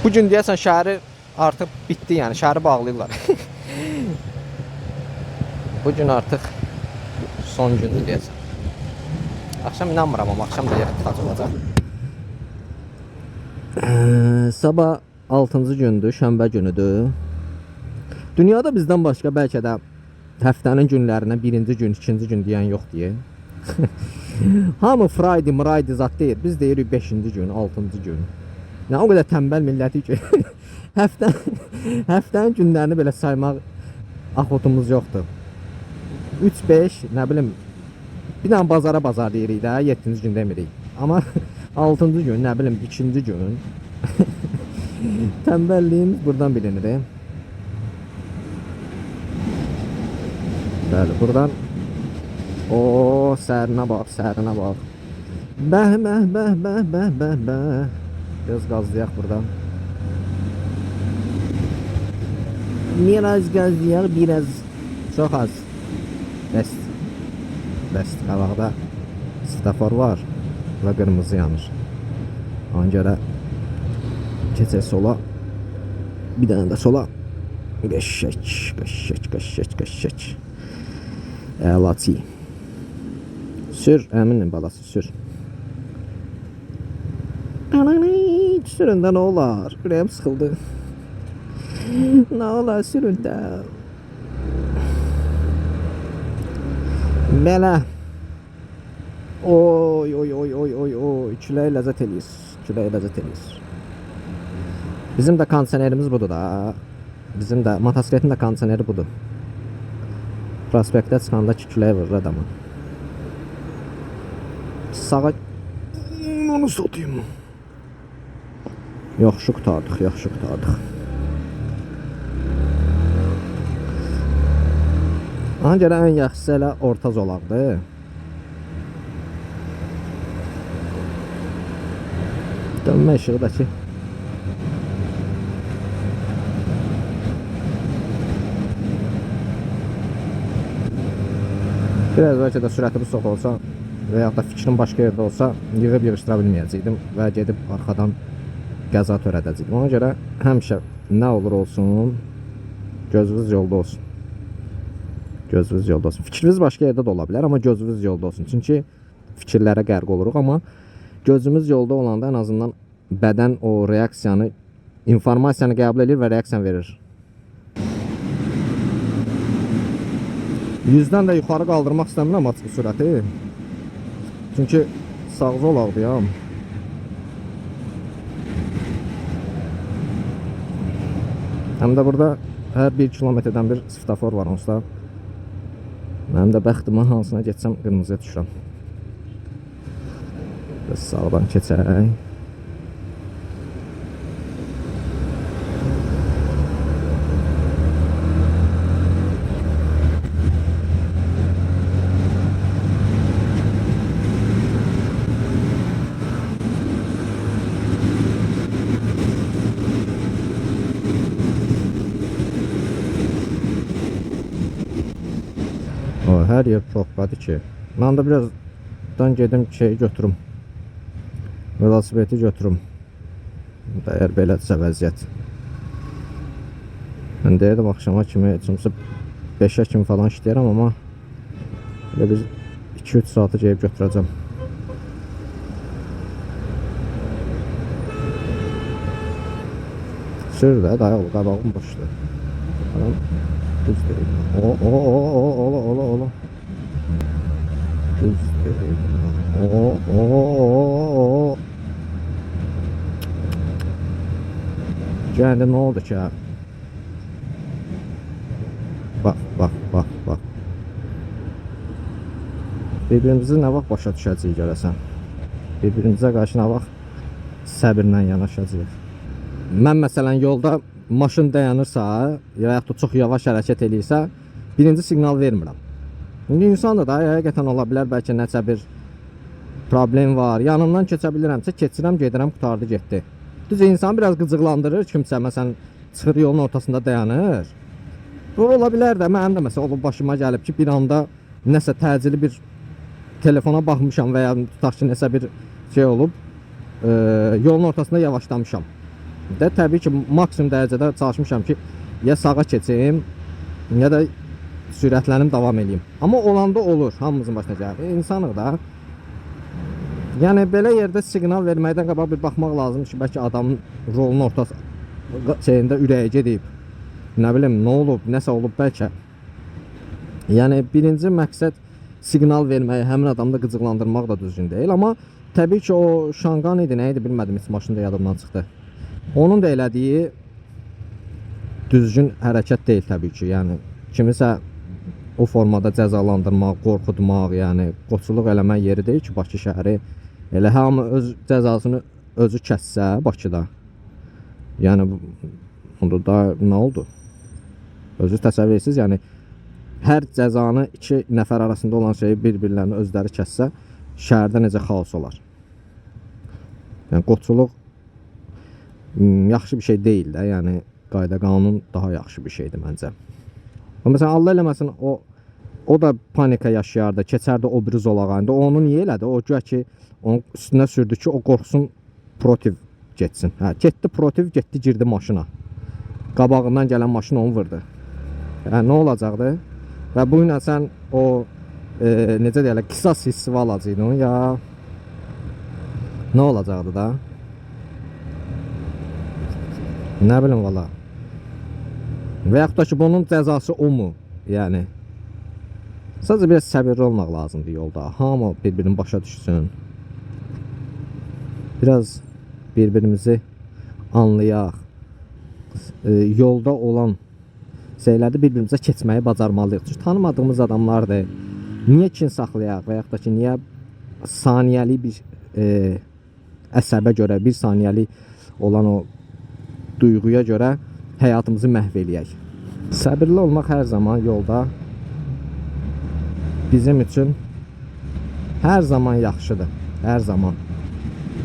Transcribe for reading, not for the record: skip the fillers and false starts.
Bu gün deyəsən şəhəri artıq bitdi, yəni şəhəri bağlayırlar. Bu gün artıq son gündür deyəsən. Axşam inanmıram amma axşam da yenə tıxac olacaq. Sabah 6-cı gündür, şənbə günüdür. Dünyada bizdən başqa bəlkə də həftənin günlərinə birinci gün, ikinci gün deyən yox deyə. Hamı Friday, Friday zat deyir. Biz deyirik 5-ci gün, 6-cı gün. Nə o qədər tənbəl millətik ki, həftə həftənin günlərini belə saymaq axotumuz yoxdur. 3 5, nə bilim, bir dənə bazara bazar deyirik də, 7-ci gün demirik. Amma 6-cı gün, nə bilim, 2-ci gün tənbəlliyimiz buradan bilinir. Bəli, buradan o sərinə bax, sərinə bax. Bəh, bəh, bəh, bəh, bəh, bəh, bəh. Biraz qazlayaq buradan. Biraz qazlayaq, biraz. Çox az. Bəs. Bəs, qabaqda svetofor var və qırmızı yanır. Ona görə keçək sola. Bir dənə də sola. Qəşək, qəşək, qəşək, qəşək. Əlaçı. Sür, əminin balası, sür. Sürün də nə olar? Ürəyim sıxıldı. Nə olar, sürün də. Belə. Oy, oy, oy, oy, oy, oy. Külək ləzzət eləyir. Külək ləzzət eləyir. Bizim də kondisionerimiz budur da. Bizim də motosikletin də kondisioneri budur. Prospektə çıxanda ki külək vurur adamı. Sağa onu satayım. Yaxşı qurtardıq, yaxşı qurtardıq. Ona görə ən yaxşısı elə orta zolaqdır. Dönmə işığı da ki. Biraz bəlkə də sürətimiz çox olsa və yaxud da fikrim başqa yerdə olsa yığıb yığışdıra bilməyəcəkdim və gedib arxadan qəza törədəcəkdim. Ona görə həmişə nə olur olsun, gözünüz yolda olsun. Gözünüz yolda olsun. Fikriniz başqa yerdə də ola bilər, amma gözünüz yolda olsun. Çünki fikirlərə qərq oluruq, amma gözümüz yolda olanda ən azından bədən o reaksiyanı, informasiyanı qəbul edir və reaksiya verir. 100-dən də yuxarı qaldırmaq istəmirəm açıq sürəti. Çünki sağ zolaqdır ya. Həm də burada hər 1 kilometrdən bir svetofor var onsuz da. Mənim də bəxtimə hansına getsəm qırmızıya düşürəm. Biraz sağdan keçək. O, hər yer probkadır ki. Mən də birazdan gedim şeyi götürüm. Velosipedi götürüm. Əgər belədirsə vəziyyət. Mən deyirdim axşama kimi, heç olmasa 5-ə kimi falan işləyərəm, amma elə bir 2-3 saatı gedib götürəcəm. Sür də, dayı ol, qabağım boşdur. Adam düz deyil. O, o, o, o, ola, ola, ola. Düz deyil. O, o, o, o. Gəldi, nə oldu ki? Ha? Bax, bax, bax, bax. Bir-birimizi nə vaxt başa düşəcəyik görəsən? Bir-birimizə qarşı nə vaxt səbirlə yanaşacağıq? Mən məsələn yolda maşın dayanırsa, ya yaxud da çox yavaş hərəkət eləyirsə, birinci siqnal vermirəm. İndi insan da həqiqətən ola bilər bəlkə nəsə bir problem var. Yanından keçə bilirəmsə, keçirəm, gedirəm, qurtardı, getdi. Düz insan biraz qıcıqlandırır kimsə məsələn çıxır yolun ortasında dayanır. Bu ola bilər də, mənim də məsələn olub başıma gəlib ki, bir anda nəsə təcili bir telefona baxmışam və ya tutaq ki, nəsə bir şey olub, yolun ortasında yavaşlamışam. Də təbii ki, maksimum dərəcədə çalışmışam ki, ya sağa keçim, ya da sürətlənim davam eləyim. Amma olanda olur, hamımızın başına gəlir. İnsanıq da. Yəni belə yerdə siqnal verməkdən qabaq bir baxmaq lazımdır ki, bəlkə adamın rolunun ortası şeyində ürəyi gedib. Nə bilim, nə olub, nəsə olub bəlkə. Yəni birinci məqsəd siqnal verməyi, həmin adamı da qıcıqlandırmaq da düzgün deyil, amma təbii ki, o Şanqan idi, nə idi bilmədim, heç maşında yadımdan çıxdı. Onun da elədiyi düzgün hərəkət deyil təbii ki. Yəni kimisə o formada cəzalandırmaq, qorxutmaq, yəni qoçuluq eləmək yeri deyil ki, Bakı şəhəri elə hamı öz cəzasını özü kəssə Bakıda. Yəni onda da nə oldu? Özünüz təsəvvür edirsiniz, yəni hər cəzanı iki nəfər arasında olan şeyi bir-birlərini özləri kəssə, şəhərdə necə xaos olar? Yəni qoçuluq yaxşı bir şey deyil də, yəni qayda qanun daha yaxşı bir şeydir məncə. Amma məsələn Allah eləməsin o da panika yaşayardı, keçərdi o biri zolağa. İndi o onu niyə elədi? O güya ki onun üstünə sürdü ki, o qorxsun protiv getsin. Hə, getdi protiv, getdi girdi maşına. Qabağından gələn maşın onu vurdu. Hə, nə olacaqdı? Və bu ilə sən o necə deyirlər, qisas hissi alacaqdın ya nə olacaqdı da? Nə bilim valla. Və yaxud da ki, bunun cəzası o mu? Yəni sadəcə biraz səbirli olmaq lazımdır yolda. Hamı bir-birini başa düşsün. Biraz bir-birimizi anlayaq. Yolda olan şeylərdə bir-birimizə keçməyi bacarmalıyıq. Çünki tanımadığımız adamlardır. Niyə kin saxlayaq və yaxud da ki, niyə saniyəlik bir əsəbə görə, bir saniyəlik olan o duyğuya görə həyatımızı məhv eləyək. Səbirli olmaq hər zaman yolda bizim üçün hər zaman yaxşıdır. Hər zaman.